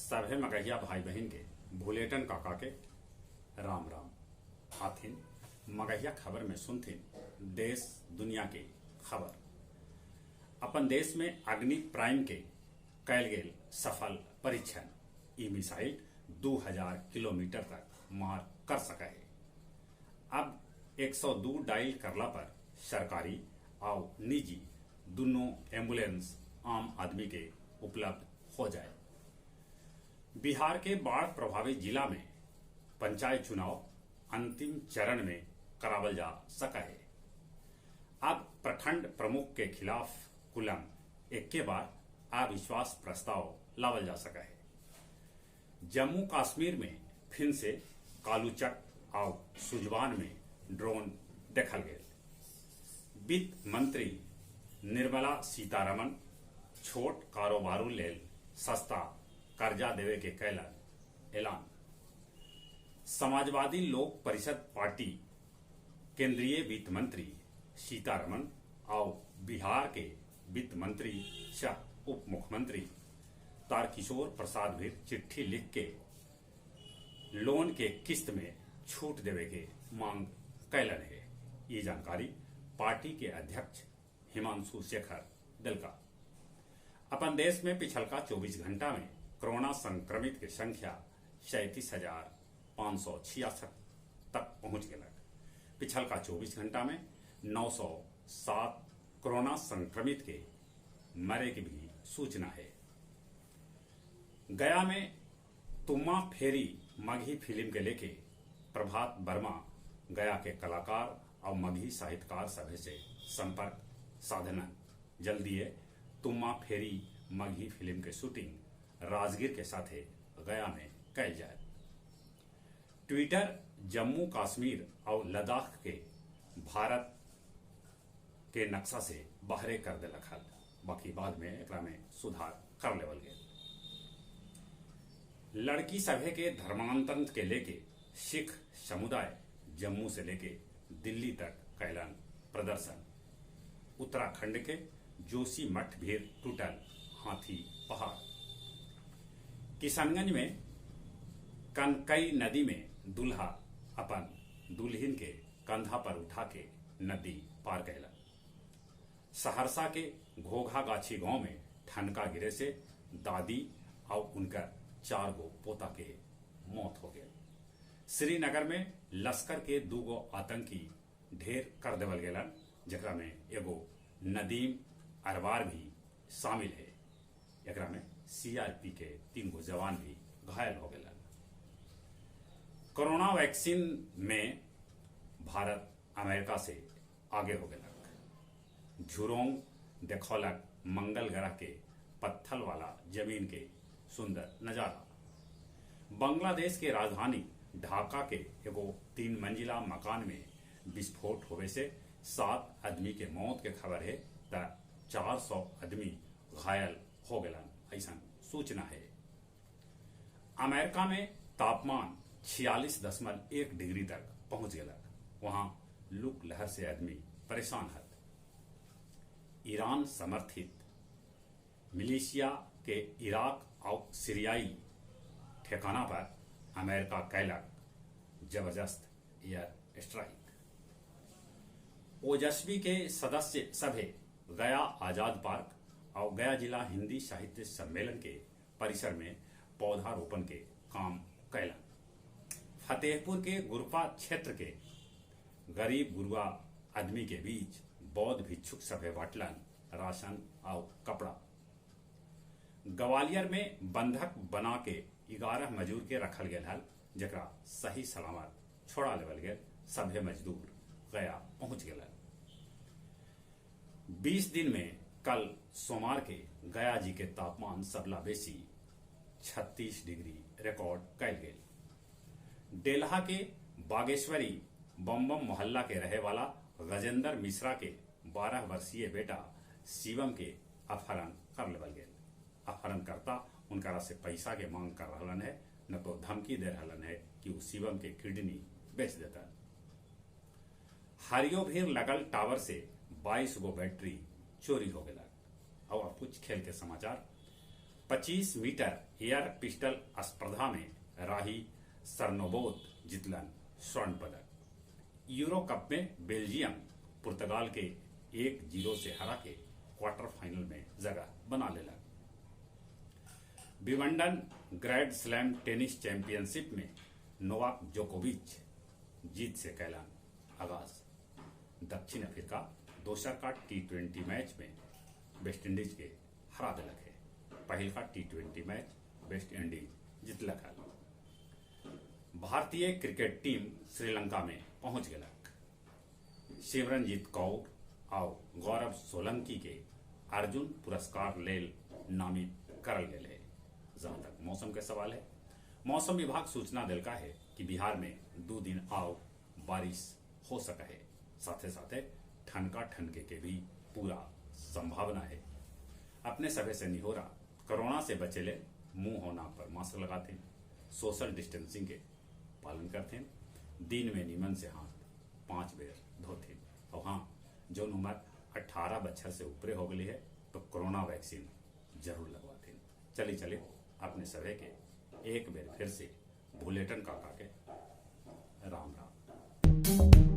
सभे मगहिया भाई बहिन के भुलेटन काका के राम राम। आथिन मगहिया खबर में सुनथिन देश दुनिया के खबर। अपन देश में अग्नि प्राइम के कैल गेल सफल परीक्षण। ई मिसाइल 2000 किलोमीटर तक मार कर सके है। अब 102 डायल करला पर सरकारी और निजी दोनों एम्बुलेंस आम आदमी के उपलब्ध हो जाए। बिहार के बाढ़ प्रभावित जिला में पंचायत चुनाव अंतिम चरण में करावल जा सका है। अब प्रखंड प्रमुख के खिलाफ कुलम 21 बार अविश्वास प्रस्ताव लावल जा सका है। जम्मू कश्मीर में फिर से कालूचक और सुजवान में ड्रोन देखल गए। वित्त मंत्री निर्मला सीतारमन छोट कारोबारू लेल सस्ता कर्जा देवे के कैलन ऐलान। समाजवादी लोक परिषद पार्टी केंद्रीय वित्त मंत्री सीतारमन और बिहार के वित्त मंत्री सह उप मुख्यमंत्री तारकिशोर प्रसाद भी चिट्ठी लिख के लोन के किस्त में छूट देवे के मांग कैलन है। ये जानकारी पार्टी के अध्यक्ष हिमांशु शेखर दिलका। अपन देश में पिछलका 24 घंटा में कोरोना संक्रमित के संख्या 37,566 तक पहुंच गया। पिछलका 24 घंटा में 907 कोरोना संक्रमित के मरे की भी सूचना है। गया में तुम्मा फेरी मगही फिल्म के लेके प्रभात वर्मा गया के कलाकार और मगही साहित्यकार सभा से संपर्क साधना। जल्दी तुम्मा फेरी मगही फिल्म के शूटिंग राजगीर के साथे गया में कैल जाए। ट्विटर जम्मू कश्मीर और लद्दाख के भारत के नक्शा से बाहरे कर देलक हल, बाकी बाद में एकरा में सुधार कर लेवल गए। लड़की सभे के धर्मांतरण के लेके सिख समुदाय जम्मू से लेके दिल्ली तक कैलन प्रदर्शन। उत्तराखंड के जोशी मठ भीड़ टूटल हाथी पहाड़। किशनगंज में कनकई नदी में दूल्हा अपन दुल्हन के कंधा पर उठा के नदी पार कैला। सहरसा के घोघा गाछी गांव में ठनका गिरे से दादी और उनका 4 गो पोता के मौत हो गया। श्रीनगर में लश्कर के 2 गो आतंकी ढेर कर देवल गेलन, जकरा में एगो नदीम अरवार भी शामिल है। एकरा में सीआरपी के 3 गो जवान भी घायल हो गए। कोरोना वैक्सीन में भारत अमेरिका से आगे हो गया। झुरोंग देखौलक मंगल ग्रह के पत्थल वाला जमीन के सुंदर नजारा। बांग्लादेश के राजधानी ढाका के एगो 3 मंजिला मकान में विस्फोट होवे से 7 आदमी के मौत के खबर है त 400 आदमी घायल हो गए, ऐसा सूचना है। अमेरिका में तापमान 46.1 डिग्री तक पहुंच गया। वहां लू लहर से आदमी परेशान है। ईरान समर्थित मिलिशिया के इराक और सीरियाई ठिकाना पर अमेरिका कैलक जबरदस्त एयर स्ट्राइक। ओजस्वी के सदस्य सभे गया आजाद पार्क और गया जिला हिंदी साहित्य सम्मेलन के परिसर में पौधारोपण के काम कैलन। फतेहपुर के गुरपा क्षेत्र के गरीब गुरुआ आदमी के बीच बौद्ध भिक्षुक सभे बांटलन राशन और कपड़ा। ग्वालियर में बंधक बना के 11 मजदूर के रखल गया हल, जकरा सही सलामत छोड़ा लेवल गया। सभे मजदूर गया पहुंच गए। 20 दिन में कल सोमवार के गया जी के तापमान सबला बेसी 36 डिग्री रिकॉर्ड कैल गेल। डेल्हा के बागेश्वरी बम बम मोहल्ला के रहे वाला गजेंद्र मिश्रा के 12 वर्षीय बेटा शिवम के अपहरण कर लेवल गेल। अपहरणकर्ता उनकरा से पैसा के मांग कर रहलन है, न तो धमकी दे रहलन है कि वो शिवम के किडनी बेच देता। हरियो भीड़ लगल टावर से 22 गो बैटरी चोरी हो गया। और अब कुछ खेल के समाचार। 25 मीटर एयर पिस्टल स्पर्धा में राही सरनोबोत जितलन स्वर्ण पदक। यूरो कप में बेल्जियम पुर्तगाल के 1-0 से हरा के क्वार्टर फाइनल में जगह बना लेलक। Wimbledon grand slam tennis championship में नोवाक जोकोविच जीत से कैलन आगाज। दक्षिण अफ्रीका दोसर का टी20 मैच में वेस्टइंडीज के हरा देलक है। पहिल का टी20 मैच वेस्ट इंडीज जीतलक हल। भारतीय क्रिकेट टीम श्रीलंका में पहुंच गेलक। सिमरनजीत कौर आउ गौरव सोलंकी के अर्जुन पुरस्कार लेल नामित करल गेल है। जहाँ तक मौसम के सवाल है, मौसम विभाग सूचना देलका है कि बिहार में 2 दिन आउ बारिश हो सका है। साथे साथे ठनका ठनके के भी पूरा संभावना है। अपने सभे से निहोरा, कोरोना से बचेले मुंह और नाक पर मास्क लगाते, सोशल डिस्टेंसिंग के पालन करते, दिन में नीमन से हाथ 5 बेर धोते। और हाँ, जो उम्र 18 बच्चा से ऊपरे हो गई है तो कोरोना वैक्सीन जरूर लगवाते। चले चले अपने सभे के एक बेर फिर से भुलेटन काका के राम राम।